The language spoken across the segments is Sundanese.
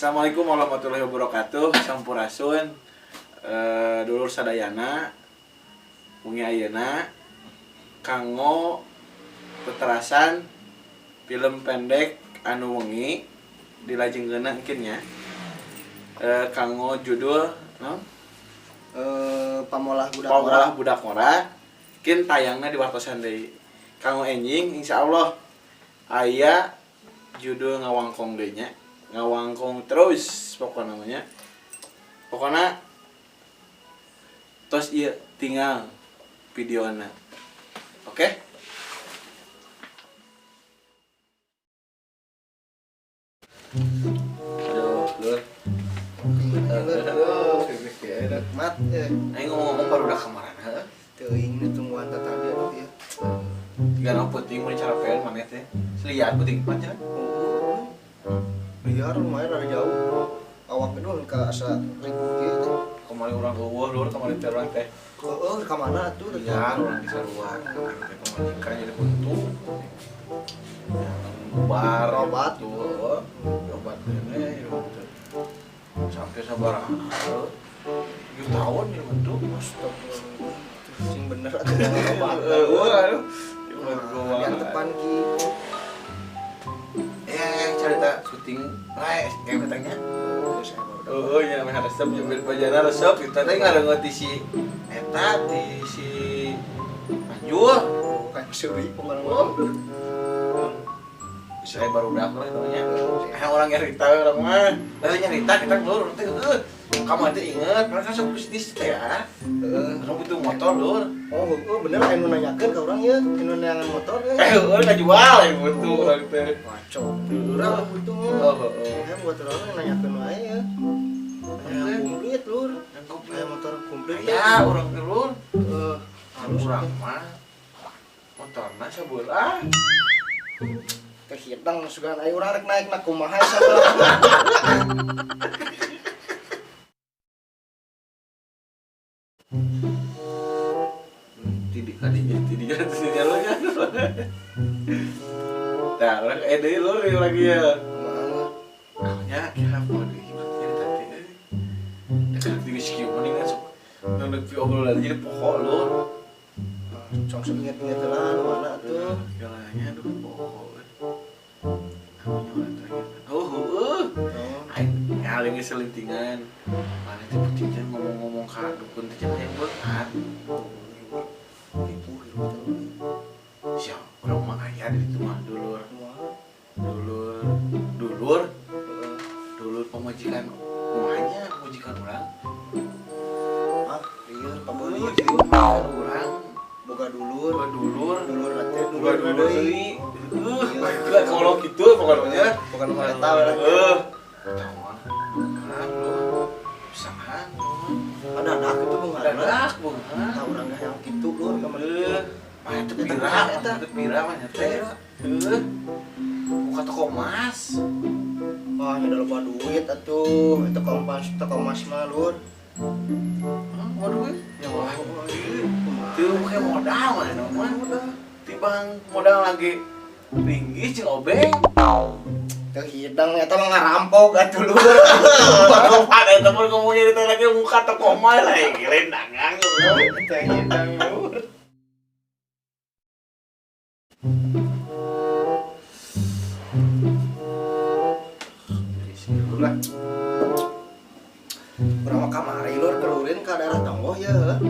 Assalamualaikum warahmatullahi wabarakatuh. Sampurasun. Dulur sadayana, wengi ayeuna kanggo teterasan film pendek anu wengi dilajengkeunna engkin nya. Kanggo judul no? Pamolah Budak. Pamolah Budak Ngora kin tayangna di wartosan deui. Kanggo enjing, insyaallah aya judul Ngawangkong deui nya. Ngawangkong terus pokokna namanya. Pokokna tos ieu tinggal videona. Oke? Aduh, lur. Aduh, nikmat eh. Aing ngomong-ngomong baru udah kemarin, heuh. Teuing nu tungguan teh tadi atuh ya. Tiga nu penting mun carapean maneh teh. Selian penting mah cenah. Liar lumayan rada jauh. Awak itu ka asa ribu kieu teh. Kemarin urang eueuh lur, kemarin teh urang teh. Heeh, ka mana atuh? Liar urang di sarua. Urang teh pamajikan jadi buntu. Bubar Obat. tuh, heuh. Obat ini jadi buntu. Sampai sabaraha? 7 tahun jadi buntu. Astagfirullah. Sing bener atuh obat. Eueuh aduh. Nah, yang depan ki. Cerita syuting lae kayak katanya. Oh iya, meh resep nyebut bajana resep kita teh ngarengot di si eta di si Anjur. Bukan suri pokoknya. Oh. Bisa baru udah lah namanya. Orang nyarita orang mah. Lalu nyarita kita lur teh heuh. Kamu teh inget, mereka sok bisnis teh ya. Heeh. Kamu butuh motor lur. Oh, heeh bener anu nanyakeun ka urang ye, anu neangan motor ye. Urang ngajual yang butuh urang teh. Ngaco. Urang butuh mah. Oh, heeh. Buat urang nanyakeun wae ya. Aya komplit lur. Aya motor komplit. Ya, urang teh lur. Heeh. Halus urang mah. Motorna sabelah. Teh hidang sugan aya urang rek naik na kumaha sabelah. Tidak kadinya, tidak tidak lo nya. Nah, orang deui lur lagi ya. Nya kira apa deui gimana tadi. Dekat di skill mendingan sok nunduk vi obrolan jadi pokok lur. Cong sok inget-inget lah mana tuh. Galanya aduh pokok. Namanya orang tanya. Oh, heueuh. Aing ngaling selintingan. Mana teh pentingnya ngomong-ngomong ka dukun teh cenah yang beunghar. Ribu hirup teh. Sia, urang mah aya di ditu mah dulur. Dulur, dulur, dulur pamajikan kumahanya pamajikan urang. Ah, iya, pabeulit Jadi pamajikan urang boga dulur. Boga dulur, dulur teh boga dulur dulur deui. deui. Gila kalau gitu pokoknya. Bukan mah eta we lah. Tahu mah. Lur. Pisahan. Ada dak itu beunghar. Dadak beunghar. Tahu urang dah yang kitu lur ka mana. Mah itu pira, itu pira mah teh. Heuh. Buka toko emas. Wah, ada loba duit atuh. Itu kompas, toko emas mah lur. Mau duit? Ya wah, Tuh pakai modal mah mah. Tibang modal lagi tinggi jeung obeng. Teu hidang eta mah ngarampok atuh lur. Bapak eta mah ngomongnya di lagi muka toko emas lah gila dagang. Teu hidang lur. Jadi sih lah. Urang mah kamari lur kelurin ka daerah Tonggoh ya.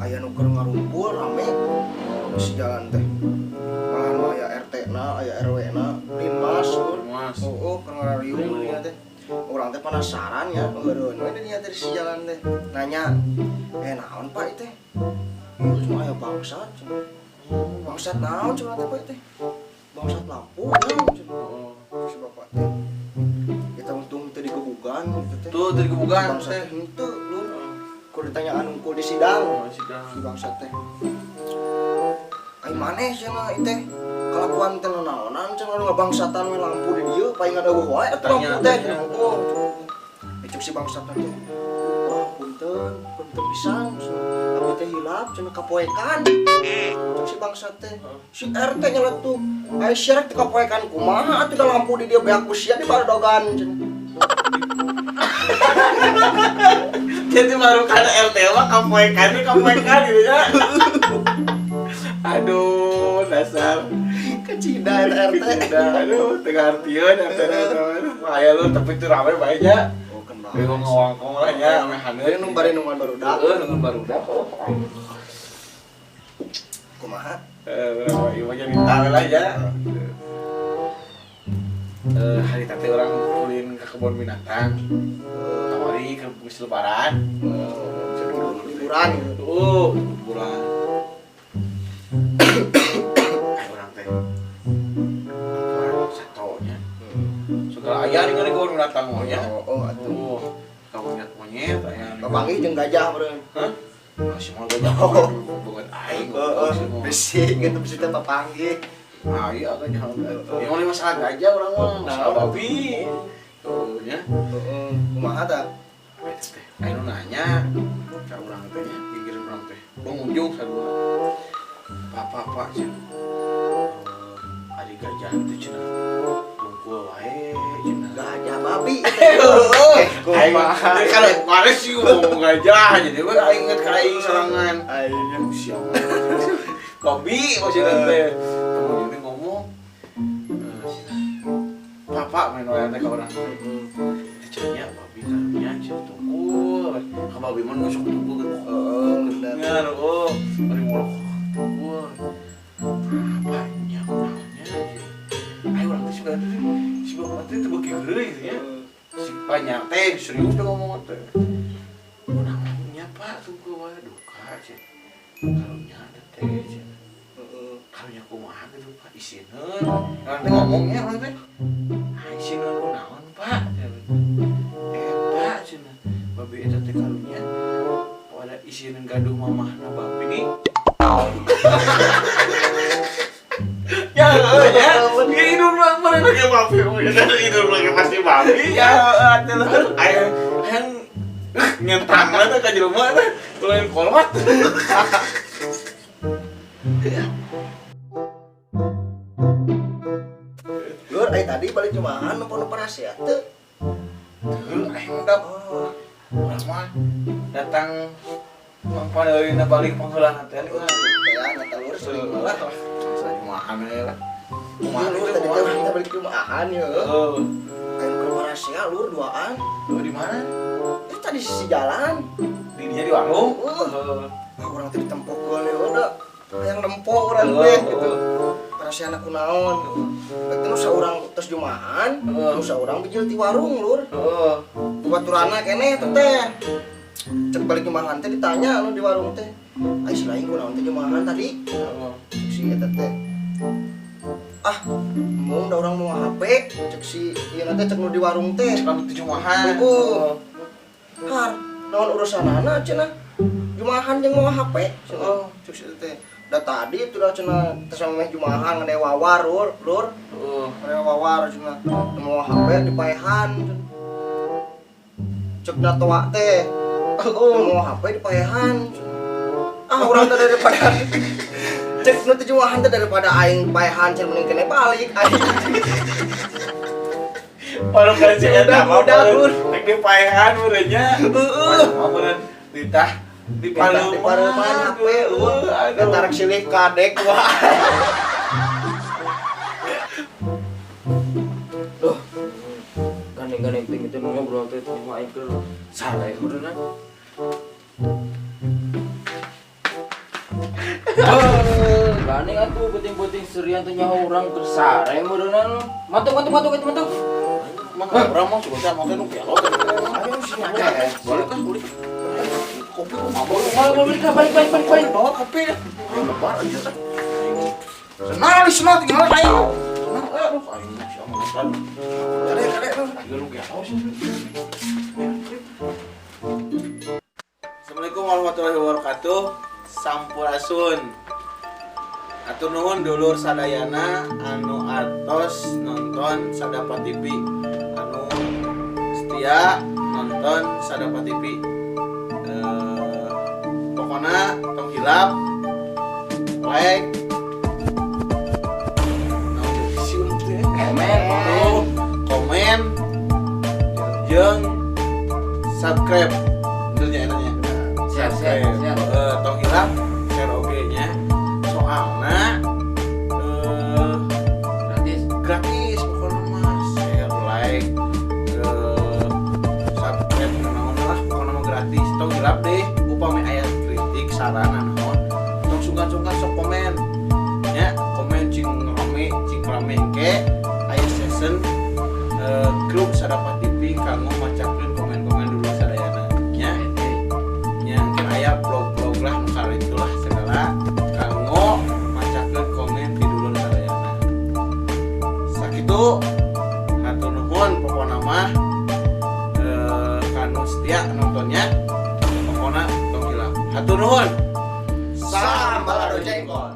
Aya nu keur ngarumpul rame di jalan teh. Malahan mah aya RT na, aya RW na, Linmas lur. Oh, keur ngarariung dinya teh. Urang teh penasaran ya, eureun we dinya teh di jalan teh. Nanya, naon Pak ieu teh? Ieu cuma aya bangsat. Bangsat naon cenah teh Pak teh? Bangsat lampu naon cenah. Si bapak teh. Kita untung teu digebugan gitu teh. Tuh teu digebugan teh. Henteu lur. Ku ditanyaan unggul di sidang. Oh, sidang. Si bangsat teh. Ai maneh cenah ieu teh. Kalakuan teh nanaonan cenah nu ngabangsatan we lampu di dieu palingan eueuh wae atuh lampu teh. Oh. Ecuk si bangsat teh. Wah, punten Punten, punten pisan cenah. Abdi teh hilap cenah kapoekan. Cek si bangsat teh. Si RT nyeletuk. Aya sia rek teu kapoekan kumaha atuh da lampu di dieu beak ku sia di barodogan cenah. Jadi baru karena RT mah kapoekan gitu ya. Aduh, dasar Kecida eta RT. Udah, aduh, tengah artian RT na. Aya lu tapi itu rame bae nya. Oh, kenal. Bingung ngawangkong lah nya, ame haneut. Nu bari nungguan barudak. Heeh, nungguan barudak. Kumaha? Berapa ieu mah jadi tahu lah ya. Hari tadi orang ulin ke kebun binatang. Kamari ke bus lebaran. Liburan gitu. Liburan. Orang teh. Satonya. Segala aya ningali kebun binatang mah nya. Oh, atuh. Kamu lihat monyet aya. Papanggih jeung gajah meureun. Hah? Masih mau gajah. Banget aing. Besi gitu besi teh papanggih. Ah iya gajah. Yang mulai masalah gajah orang mah, masalah babi. Tuh nya. Heeh, kumaha tah? Eta teh, aya nu nanya ka urang teh nya, gigireun urang teh. Pengunjung sadua. Pak, pak cenah. Ari gajah itu cenah. Tungkul wae cenah. Gajah babi. Aing kalau kemarin sih ngomong gajah jadi we aing inget ka aing sorangan. Aing siapa? Babi maksudnya teh. Kemudian ngomong Bapak main wae teh ka urang. Cenah babi karunya cenah tungkul. Ka babi mah nu sok tungkul gitu. Heeh, bener. Ngan, oh, bari ngorok tungkul. Apanya kunaonnya ayo urang teh suka teh si bapak teh teu beuki heureuy gitu nya. Si banyak teh serius teh ngomong teh. Kunaonnya Pak tungkul wae duka cenah. Karunya teh cenah. Karunya kumaha gitu Pak isineun. Urang teh ngomongnya urang teh. Ah isineun kunaon Pak? Eta cenah. Babi eta teh karunya pada isineun gaduh mamahna babi nih. Ya, ya, ya hidup mana lagi babi, hidup lagi pasti babi ya, ayo, yang nyentang lah tuh ka jelema teh, ulah kolot. Lur, ai tadi balik jumahan nempo parasea teu. Teu, aing udah urang mah datang pangpadeurina balik pangheulana teh. Ya, nyata lur sering lah. Jumahan we lah. Kumaha lur tadi teh urang teh balik jumahan ye. Heeh. Aing keur parasea lur duaan. Duh di mana? Itu tadi sisi jalan. Di dinya di warung. Heeh. Nah, urang teh ditempokeun ye udah. Hayang nempo urang teh gitu. Parasea kunaon. Rek teh nu saurang tos jumahan, nu saurang bijil ti warung lur. Heeh. Baturana keneh teh teh. Cek balik jumahan teh ditanya nu di warung teh. Ai selain kunaon teh jumahan tadi? Heeh. Cek si eta teh. Ah, mau da urang mau HP, cek si ieu teh cek nu di warung teh. Cek anu teh jumahan. Heeh. Har, naon urusanana cenah? Jumahan jeung mau HP. Cenah. Cek si eta teh. Da tadi itu dah cenah teh samemeh jumahan ngade wawar lur, lur. Heeh. Ngade wawar cenah. Mau HP dipaehan. Cek da toa teh. Mau HP dipaehan. Ah, urang teh daripada cek nu teh jumahan teh daripada aing paehan cenah mending kene balik aing. Baru kan si eta mah Udah, lur. Rek dipaehan meureun nya. Heeh. Mah meureun ditah di Di pareuman HP lur. Aduh. Tarik silih kadek wah. Duh. Gandeng-gandeng ting itu ngobrol teh cuma aing keur salah meureunna. Gandeng atuh penting-penting serian teh nyaho urang keur sare meureunna. Mantuk mantuk mantuk mantuk. Mah urang mah suka teh make nu gelo. Ayo sini aja. Balik kan balik. Kopi kumaha Balik balik balik balik balik. Bawa kopi dah. Aing lebar aja teh. Senang senang tinggal aing. Senang aduh aing si omongan. Kade kade lur. Juga lu gelo sih. Assalamualaikum warahmatullahi wabarakatuh. Sampurasun. Atur nuhun dulur sadayana anu atos nonton Sadapa TV. Anu setia nonton Sadapa TV. Pokona tong hilap like, naon deui sih urang teh? Komen, komen. Oh, komen jeung subscribe, bener nya eta nya? Siap, siap, siap. Eh, tong hilap share oge nya, soalna Gratis. Gratis pokoknya mah, share, like, subscribe, naon lah, pokoknya mah gratis. Tong hilap deh, upami aya kritik, saran, naon, tong sungkan-sungkan, sok komen ya. Komen cing rame, cing rame ke aya season grup Sadapat TV kanggo macakeun komen-komen dulu sadayana nya. Nya mungkin aya vlog-vlog lah nu itu lah segala kanggo macakeun komen ti dulur sadayana. Sakitu, hatur nuhun pokona mah kanu setia nontonnya. Pokona tong hilap, hatur nuhun. Salam balado jengkol.